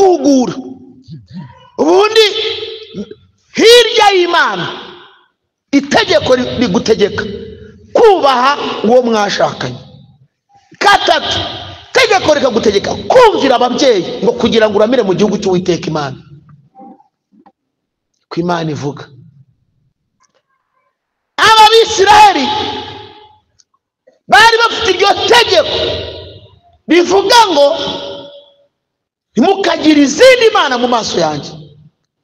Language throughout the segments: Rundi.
Araguhugura. Ubundi hirya y'Imana itegeko rigutegeka kubaha uwo mwashakanye. Gatatu, itegeko rikagutegeka kumvira ababyeyi ngo kugira ngo uramire mu gihugu cy'Uwiteka Imana. Ko Imana ivuga. Abisiraheli bari bafite iryo tegeko rivuga ngo ntimukagire izindi mana mu maso yanjye.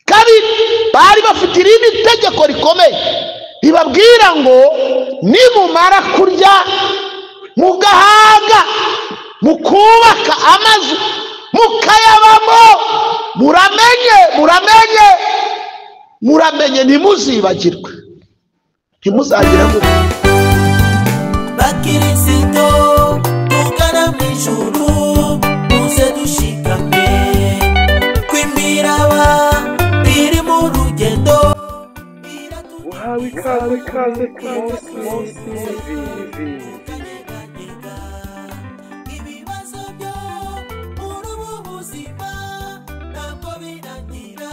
Kabiri, bari bafite irindi tegeko rikomeye ribabwira ngo nimumara kurya mugahaga, mukubaka amazu mukayabamo, muramenye muramenye muramenye, ntimuzibagirwe, ntimuzagira ngo Bakirisito tugana mu ijuru, muze dushikame kwimiraba biri mu rugendo. Uhawe ikaze ikaze ku Munsi TV. Ibibazo byo muri ubu buzima ntabwo birangira,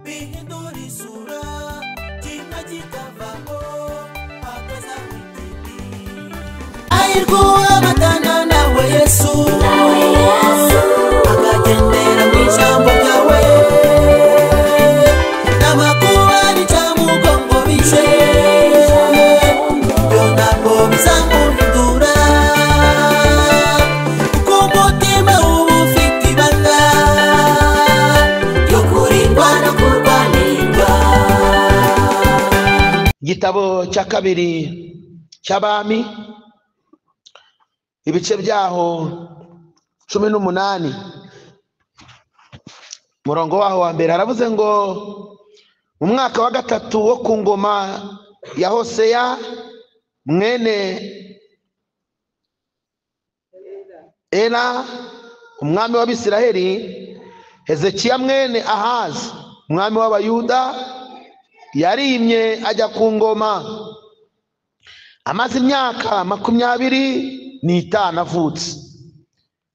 bihindura isura, kimwe kikavamo hakazaho ikindi. Hahirwa uwabatana nawe Yesu, akagendera mu ijambo ryawe, n'amakuba n'icamugongo bije, byo ntabwo bizamuhindura, kuko umutima uba ufite ibanga ryo kurindwa no kurwanirwa. Igitabo cya kabiri cy'Abami, ibice byaho 18, umurongo waho wa mbere, haravuze ngo mu mwaka wa gatatu wo ku ngoma ya Hoseya mwene Ela umwami w'Abisiraheli, Hezekiya mwene Ahazi umwami w'Abayuda yarimye ajya ku ngoma, amaze imyaka 25 avutse.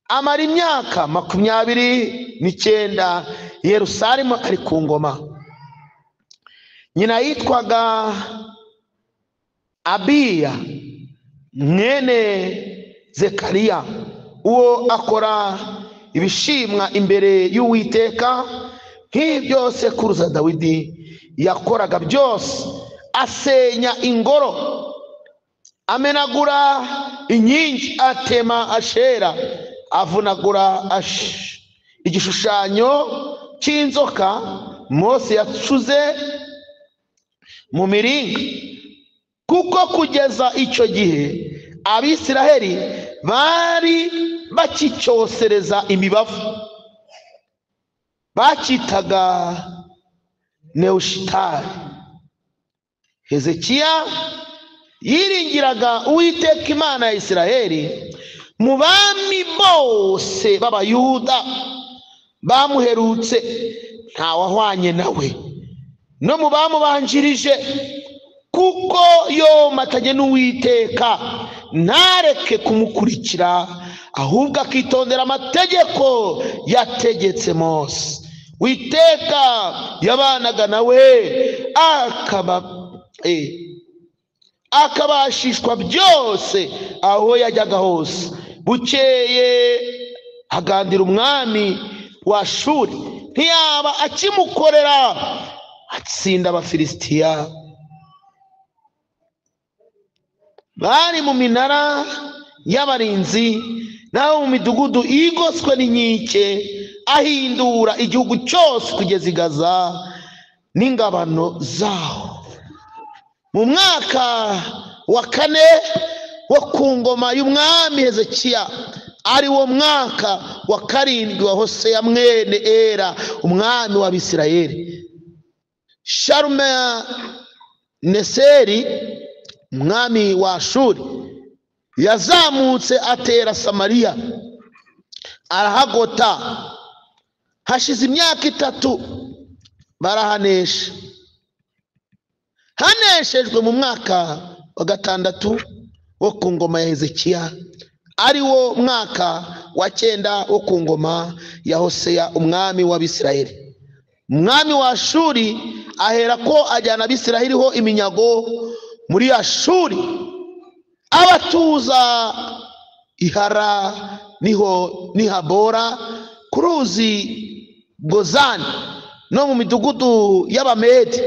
Amara imyaka 29 i Yerusalemu ari ku ngoma. Nyina yitwaga Abiya mwene Zekariya. Uwo akora ibishimwa imbere y'Uwiteka nk'ibyo sekuruza Dawidi yakoraga byose, asenya ingoro, amenagura inkingi, atema Ashera, avunagura igishushanyo cy'inzoka Mose yacuze mu miringa, kuko kugeza icyo gihe Abisiraheli bari bakicyosereza imibavu, bakitaga Neushitari. Hezekiya yiringiraga Uwiteka Imana ya Isiraheli. Mu bami bose b'Abayuda bamuherutse ntawahwanye nawe, no mu bamubanjirije, kuko yomatanye n'Uwiteka ntareke kumukurikira, ahubwo akitondera amategeko yategetse Mose. Witeka yabanaga nawe, akabashishwa byose aho yajyaga hose. Bukeye agandira umwami wa Ashuri, ntiyaba akimukorera, atsinda Abafilisitiya bari mu minara y'abarinzi n'abo mu midugudu igoswe n'inkike, ahindura igihugu cyose kugeza i Gaza n'ingabano zaho. Mu mwaka wa kane wo ku ngoma y'umwami Hezekiya, ari wo mwaka wa karindwi wa Hoseya mwene Era umwami w'Abisirayeli, Sharumaneseri umwami wa Ashuri yazamutse atera Samariya, arahagota. Hashize imyaka 3 barahanesha. Haneshejwe mu mwaka wa 6 wo ku ngoma ya Hezekiya, ari wo mwaka wa 9 wo ku ngoma ya Hoseya umwami w'Abisirayeli. Umwami wa Ashuri ahera ko ajyana Abisirayeli ho iminyago muri Ashuri, abatuza Ihara niho Nihabora ku ruzi Gozani no mu midugudu y'Abamedi,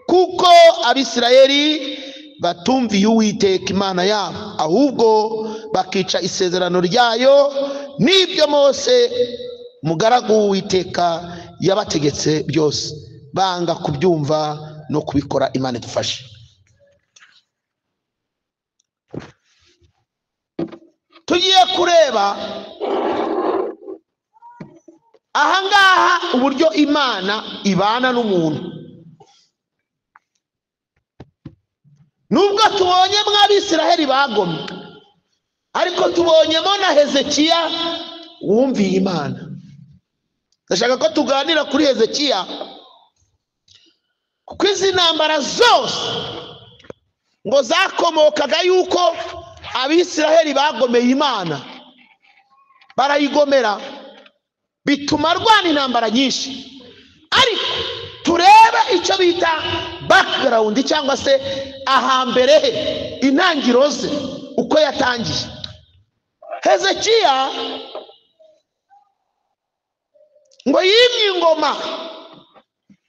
kuko Abisirayeli batumviye Uwiteka Imana yabo, ahubwo bakica isezerano ryayo n'ibyo Mose mugaragu w'Uwiteka yabategetse byose, banga kubyumva no kubikora. Imana idufashe. Tugiye kureba ahangaha uburyo Imana ibana n'umuntu. Nubwo tubonye mw'Abisiraheli bagomye, ariko tubonyemo na Hezekiya wumviye Imana. Ndashaka ko tuganira kuri Hezekiya, kuko izi ntambara zose ngo zakomokaga yuko Abisiraheli bagomeye Imana, barayigomera, bituma arwana intambara nyinshi. Ariko turebe icyo bita background cyangwa se ahambere he, intangiriro ze uko yatangiye. Hezekiya ngo yimye ingoma,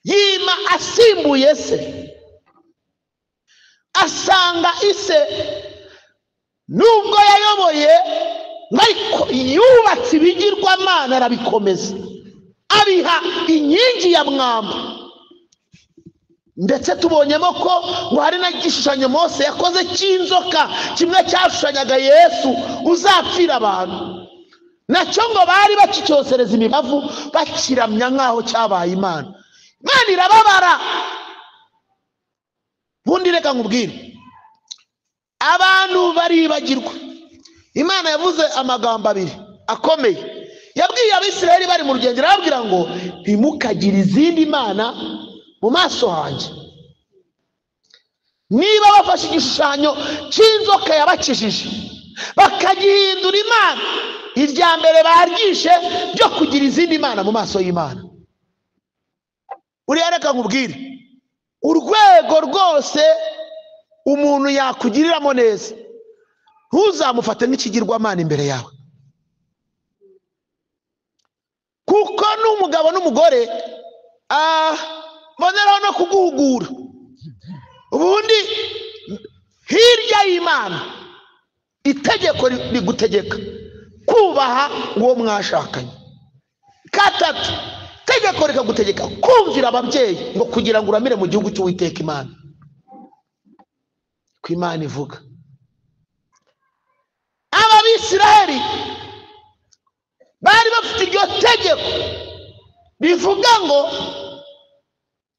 yima asimbuye se, asanga ise nubwo yayoboye ariko yubatse ibigirwamana arabikomeza, abiha inkingi ya mwamba. Ndetse tubonyemo ko ngo hari n'igishushanyo Mose yakoze cy'inzoka, kimwe cyashushanyaga Yesu uzapfira abantu, nacyo ngo bari bakicyosereza imibavu bakiramya nk'aho cyabaye Imana. Imana irababara. Bundi reka nkubwire, abantu baribagirwa. Imana yavuze amagambo abiri akomeye. Yabwiye Abisirayeli bari mu rugendo, arababwira ngo ntimukagire izindi mana mu maso hanjye. Niba bafashe igishushanyo cy'inzoka yabakijije bakagihindura Imana, irya mbere baryishe byo kugira izindi mana mu maso y'Imana. Uriya reka nkubwire, urwego rwose umuntu yakugiriramo neza, ntuzamufate nk'ikigirwamana imbere yawe, kuko n'umugabo n'umugore mboneraho no kuguhugura. Ubundi hirya y'Imana itegeko rigutegeka kubaha uwo mwashakanye. Gatatu, itegeko rikagutegeka kumvira ababyeyi ngo kugira ngo uramire mu gihugu cy'Uwiteka Imana. Ko Imana ivuga. Aba Bisirayeli bari bafite iryo tegeko rivuga ngo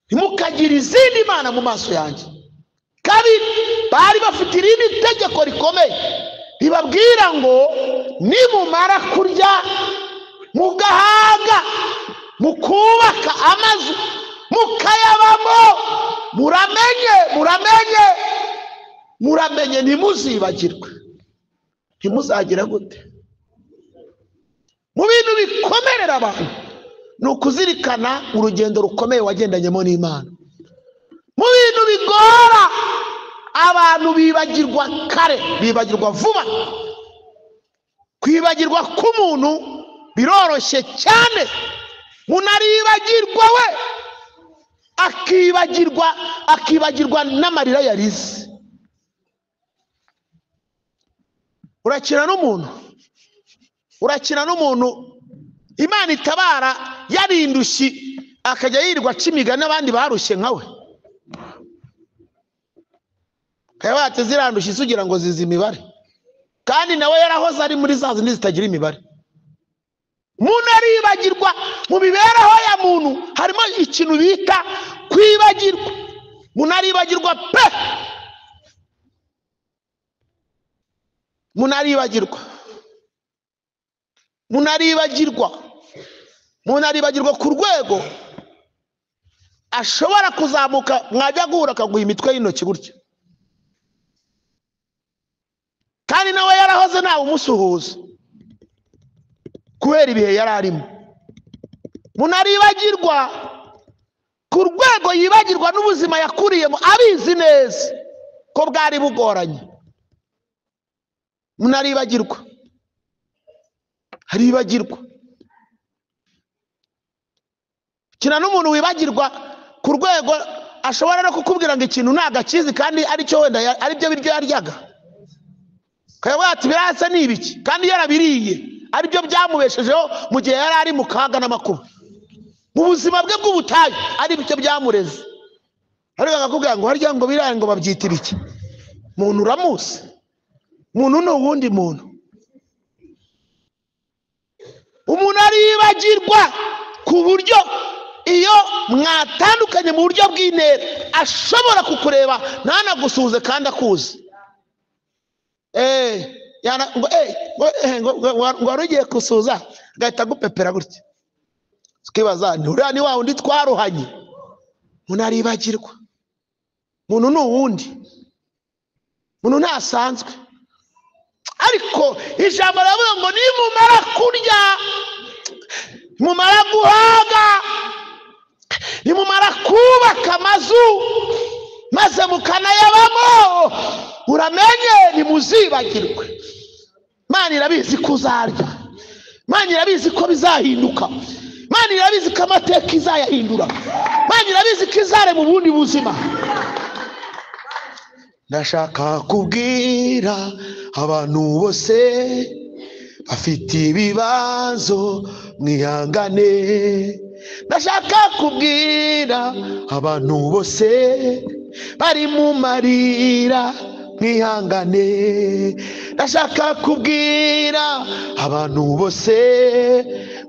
ntimukagire izindi mana mu maso yanjye. Kabiri, bari bafite irindi tegeko rikomeye ribabwira ngo nimumara kurya mugahaga, mukubaka amazu mukayabamo, muramenye muramenye muramenye, ntimuzibagirwe. Ntimuzagira gute? Mu bintu bikomerera abantu ni ukuzirikana urugendo rukomeye wagendanyemo n'Imana. Mu bintu bigora abantu bibagirwa kare, bibagirwa vuba. Kwibagirwa k'umuntu biroroshye cyane. Munaribagirwa we akibagirwa, akibagirwa n'amarira yarize. Urakina n'umuntu, urakina n'umuntu Imana itabara yarindushyi, akajya yirirwa aca imigani n'abandi barushye nkawe. Kayabate zirandushye sugira ngo zizi imibare, kandi nawe yarahoze ari muri za zindi zitagira imibare. Umuntu aribagirwa. Mu mibereho ya muntu harimo ikintu bita kwibagirwa. Umuntu aribagirwa pe, umuntu aribagirwa, umuntu aribagirwa, umuntu aribagirwa ku rwego ashobora kuzamuka mwajya guhura akaguha imitwe y'intoki gutya, kandi nawe yarahoze ntawe umusuhuza. Kubera ibihe yari arimo. Umuntu aribagirwa ku rwego yibagirwa n'ubuzima yakuriyemo, abizi neza ko bwari bugoranye. Umuntu aribagirwa, aribagirwa. Kina n'umuntu wibagirwa ku rwego ashobora no kukubwira ngo ikintu ntabwo akizi kandi aricyo wenda aribyo biryo yaryaga. Akavuga ati birasa ni ibiki kandi yarabiriye, aribyo byamubeshejeho mu gihe yari ari mu kaga n'amakuba, mu buzima bwe bw'ubutayu, aribyo byamureze. Ariko akakubwira ngo harya ngo biriya ngo babyita ibiki. Muntu uramuzi, muntu ni uwundi muntu. Umuntu aribagirwa ku buryo iyo mwatandukanye mu buryo bw'intera ashobora kukureba ntanagusuhuze kandi akuzi. Ngo wari ugiye gusuhuza agahita agupepera gutya, ukibaza uriya ni wa wundi twaruhanye. Umuntu aribagirwa, umuntu ni uwundi muntu, ntasanzwe. Ariko ijambo riravuga ngo nimumara kurya, nimumara guhaga, nimumara kubaka amazu maze mukanayabamo, uramenye ntimuzibagirwe. Imana irabizi ko uzarya, Imana irabizi ko bizahinduka, Imana irabizi ko amateka izayahindura, Imana irabizi ko izarema ubundi buzima. Ndashaka kubwira abantu bose bafite ibibazo mwihangane. Ndashaka kubwira abantu bose bari mu marira mwihangane. Ndashaka kubwira abantu bose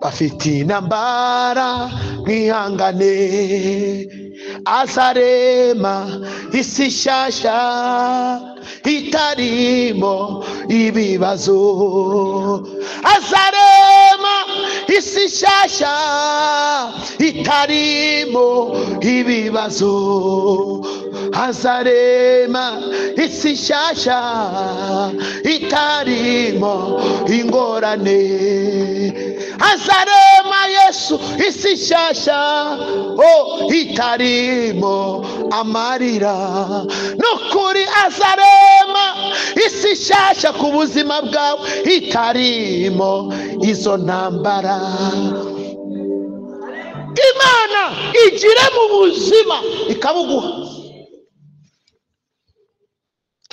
bafite intambara mwihangane. Azarema isi nshyashya itarimo ibibazo, azarema isi nshyashya itarimo ibibazo, azarema isi nshyashya itarimo ingorane, azarema Yesu isi nshyashya itarimo amarira. Nukuri azarema isi nshyashya ku buzima bwawe itarimo izo ntambara. Imana igire mu buzima ikabuguha,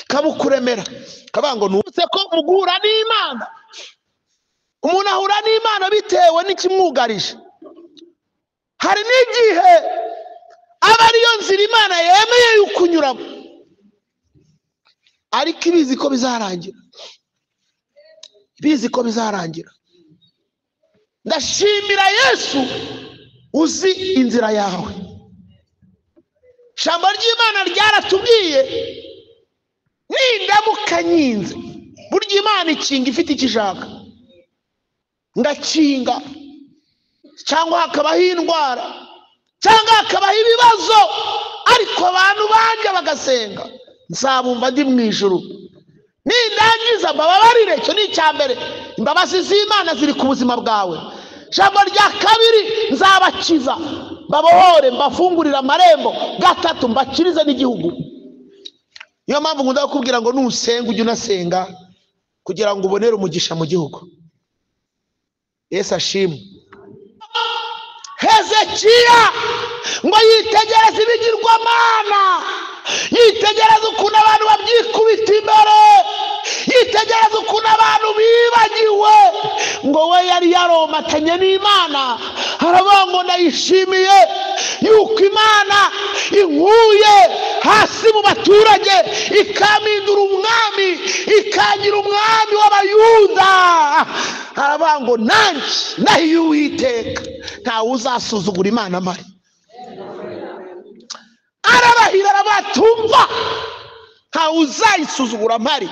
ikabukuremera. Kavuga ngo nubutse ko mu guhura n'Imana, umuntu ahura n'Imana bitewe n'ikimwugarije. Hari n'igihe aba ariyo nzira Imana yemeye yukunyuramo, ariko ibizi ko bizarangira, ibizi ko bizarangira. Ndashimira Yesu uzi inzira yawe. Ijambo ry'Imana ryaratubwiye nindamuka nyinze. Burya Imana ikinga ifite icyo ishaka, ngakinga cyangwa hakabaho indwara cyangwa hakabaho ibibazo, ariko abantu banjye bagasenga, nzabumva ndi mu ijuru. Nindangiza mbababarire. Icyo ni icya mbere, imbabazi z'Imana ziri ku buzima bwawe. Ijambo rya kabiri, nzabakiza mbabohore, mbafungurire amarembo. Gatatu, mbakirize n'igihugu. Niyo mpamvu nkunda kukubwira ngo nusenga ujye unasenga kugira ngo ubonere umugisha mu gihugu. Yesu ashimwe. Hezekiya ngo yitegereze ibigirwamana, yitegereze ukuntu abantu babyikubita imbere, yitegereze ukuntu abantu bibagiwe ngo we yari yaromatanye n'Imana. Aravuga ngo ndayishimiye yuko Imana inkuye hasi mu baturage, ikampindura umwami, ikangira umwami w'Abayuda. Aravuga ngo nanjye nahiye Uwiteka, ntawe uzasuzugura Imana mpari. Ararahira arabatumva, ntawe uzayisuzugura mpari,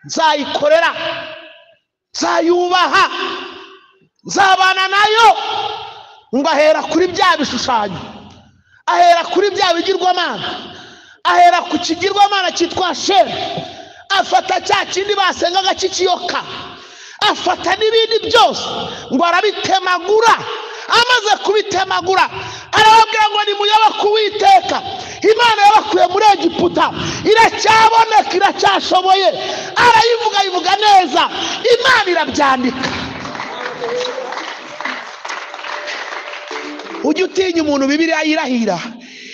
nzayikorera, nzayubaha, nzabana nayo. Ngo ahera kuri bya bishushanyo, ahera kuri bya bigirwamana, ahera ku kigirwamana cyitwa Sheri, afata cya kindi basengaga cy'ikiyoka, Afata n'ibindi byose ngo arabitemagura. Amaze kubitemagura arababwira ngo nimuyoboke Uwiteka. Imana yabakuye muri Egiputa iracyaboneka, iracyashoboye. Arayivuga, ayivuga neza, Imana irabyandika. Ujye utinya umuntu Bibiliya yirahira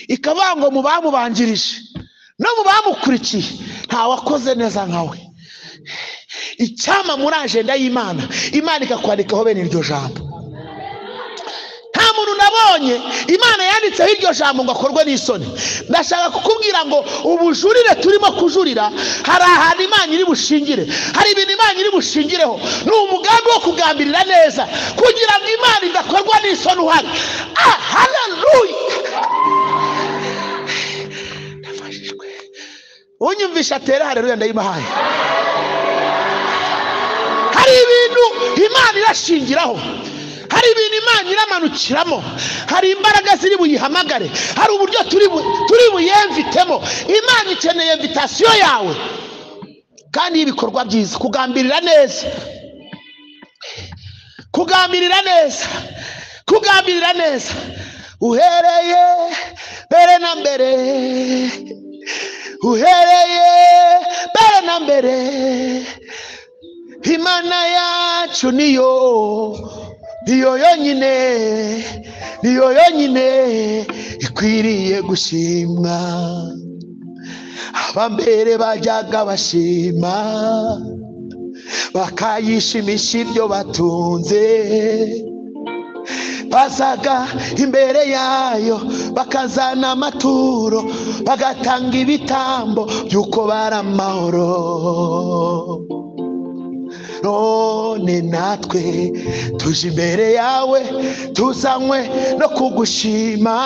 ikavuga ngo mu bamubanjirije no mu bamukurikiye nta wakoze neza nkawe. Icyama muri ajenda y'Imana, Imana ikakwandikaho bene iryo jambo. Nta muntu nabonye Imana yanditseho iryo jambo ngo akorwe n'isoni. Ndashaka kukubwira ngo ubujurire turimo kujurira, hari ahantu Imana iri bushingire, hari ibintu Imana iri bushingireho. Ni umugambi wo kugambirira neza kugira ngo Imana idakorwa n'isoni uhari. Ah, haleluya! Ndafashijwe. Unyumvisha atere haleluya, ndayibahaye. Hari ibintu Imana irashingiraho, hari ibintu Imana iramanukiramo, hari imbaraga ziri buyihamagare, hari uburyo turi buyemvitemo. Imana ikeneye invitation yawe kandi y'ibikorwa byiza, kugambirira neza, kugambirira neza, kugambirira neza. Uhereye mbere na mbere, uhereye mbere na mbere, Imana yacu niyo, niyo yonyine, niyo yonyine ikwiriye gushimwa. Abambere bajyaga bashima, bakayishimisha ibyo batunze, bazaga imbere yayo bakazana amaturo, bagatanga ibitambo by'uko bari amahoro. None natwe tuje imbere yawe, tuzanywe no kugushima,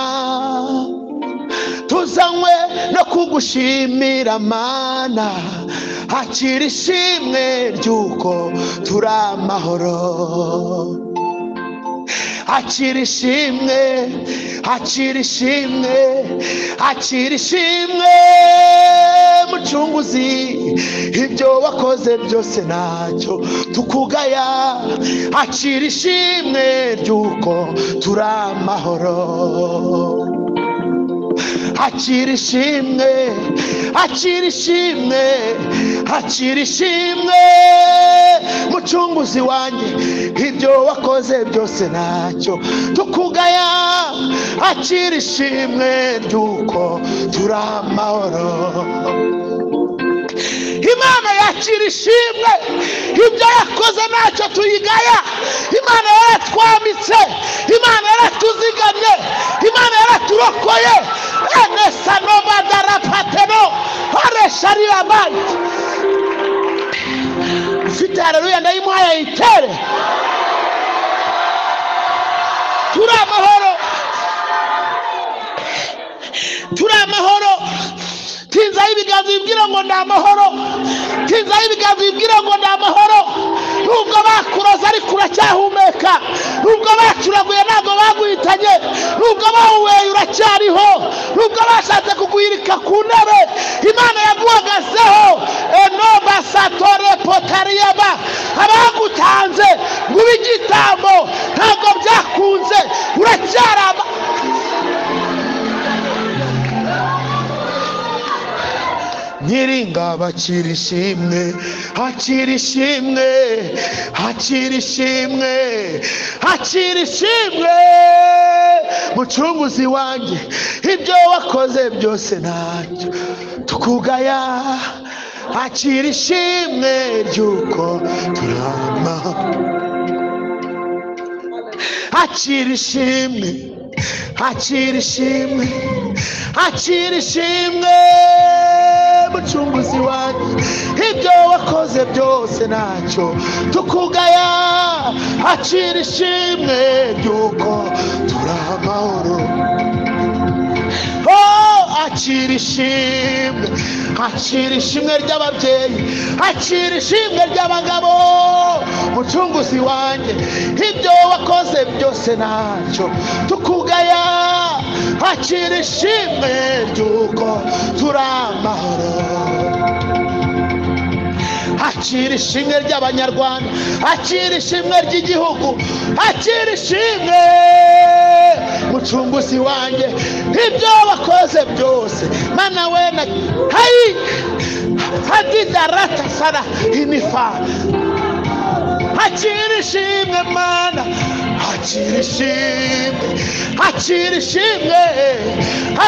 tuzanywe no kugushimira Mana. Hakira ishimwe ry'uko turi amahoro. Hakira ishimwe, hakira ishimwe, hakira ishimwe Mucunguzi. Ibyo wakoze byose ntacyo tukugaya. Hakira ishimwe ry'uko turi amahoro. Hakira ishimwe, hakira ishimwe, hakira ishimwe Mucunguzi wanjye. Ibyo wakoze byose ntacyo tukugaya. Hakira ishimwe ry'uko turi amahoro. Imana yakira ishimwe, ibyo yakoze ntacyo tuyigaya. Imana yaratwamitse, Imana yaratuzigamye, Imana yaraturokoye. Enesanobadarapateno areshariabandi. Ufite haleluya ndayimuhaye itere. Turi amahoro, turi amahoro. Tinzaho ibiganza bibwira ngo ni amahoro, tinzaho ibiganza bibwira ngo ni amahoro. Nubwo bakuroza ariko uracyahumeka, nubwo bacuraguye ntabwo baguhitanye, nubwo bawuweye uracyariho, nubwo bashatse kuguhirika ku ntebe, Imana yaguhagazeho. Enoba satore potariyaba, abagutanze ngo ube igitambo ntabwo byakunze, uracyaraba. Nyiringabo akira ishimwe, akira ishimwe, akira ishimwe, akira ishimwe Mucunguzi wanjye. Ibyo wakoze byose ntacyo tukugaya. Akira ishimwe ry'uko turama. Akira ishimwe, akira ishimwe, akira ishimwe Mucunguzi wanjye. Ibyo wakoze byose ntacyo tukugaya. Akira ishimwe ry'uko turi amahoro. Oh, akira ishimwe, akira ishimwe ry'ababyeyi, akira ishimwe ry'abagabo Mucunguzi wanjye. Ibyo wakoze byose ntacyo tukugaya. Akira ishimwe ry'uko turi amahoro. Akira ishimwe ry'Abanyarwanda, akira ishimwe ry'igihugu, akira ishimwe mucunguzi wanjye, ibyo wakoze byose mana we na hayi hadidarata sara inifa. Akira ishimwe mana, akira ishimwe, akira ishimwe,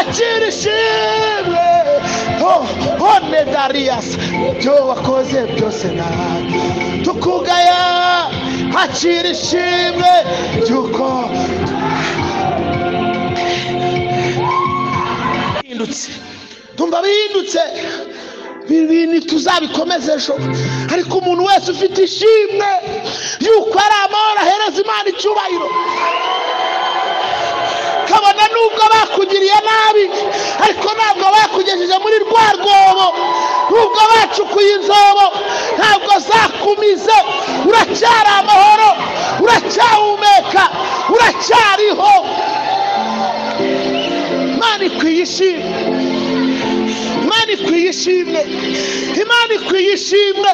akira ishimwe. Oh, one Darius, ibyo wakoze byose nabi tukugaya. Akira ishimwe ry'uko bihindutse, tumva bihindutse. Ibintu tuzabikomeze ejo, ariko umuntu wese ufite ishimwe yuko ari amahoro ahereza Imana icyubahiro, kabona nubwo bakugiriye nabi ariko ntabwo bakugejeje muri rwa rwobo, nubwo bacukuye inzobo ntabwo zakumize, uracyari amahoro, uracyahumeka, uracyariho. Imana ikwiye ishimwe, Imana ikwiye ishimwe, Imana ikwiye ishimwe,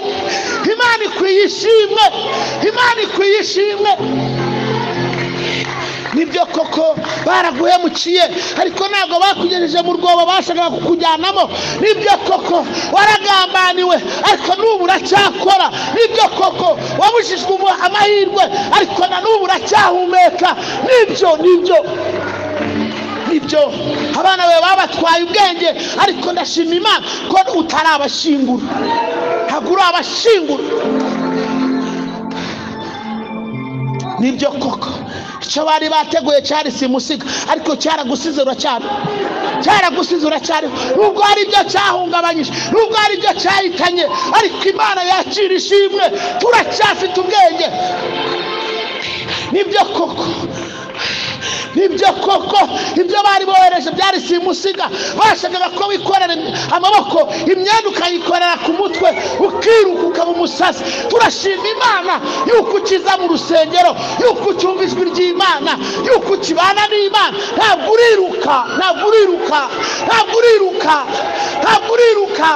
Imana ikwiye ishimwe, Imana ikwiye ishimwe. Nibyo koko baraguhemukiye, ariko ntabwo bakugejeje mu rwobo bashakaga kukujyanamo. Nibyo koko waragambaniwe, ariko n'ubu uracyakora. Nibyo koko wabujijwe amahirwe, ariko na n'ubu uracyahumeka. Nibyo, nibyo, nibyo. Abana bawe babatwaye ubwenge, ariko ndashima Imana ko utarabashingura, ntabwo urabashingura. Nibyo koko icyo bari bateguye cyari simusiga, ariko cyaragusize uracyari, cyaragusize uracyariho. Nubwo hari ibyo cyahungabanyije, nubwo hari ibyo cyahitanye, ariko Imana yakira ishimwe, turacyafite ubwenge. Nibyo koko, nibyo koko ibyo bari bohereje byari simusiga, bashakaga ko wikorera amaboko, imyenda ukayikorera ku mutwe, ukiruka ukaba umusazi. Turashima Imana yuko ukiza mu rusengero, yuko ucyumva ijwi ry'Imana, yuko ukibana n'Imana. Ntabwo uriruka, ntabwo uriruka, ntabwo uriruka, ntabwo uriruka,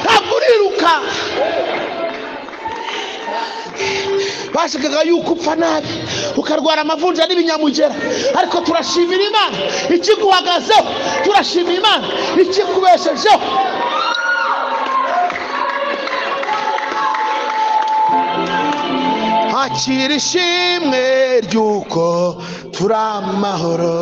ntabwo uriruka. Bashakaga yuko upfa nabi, ukarwara amavunja n'ibinyamugera, ariko turashimira Imana ikiguhagazeho, turashimira Imana ikikubeshejeho. Akira ishimwe ry'uko turi amahoro.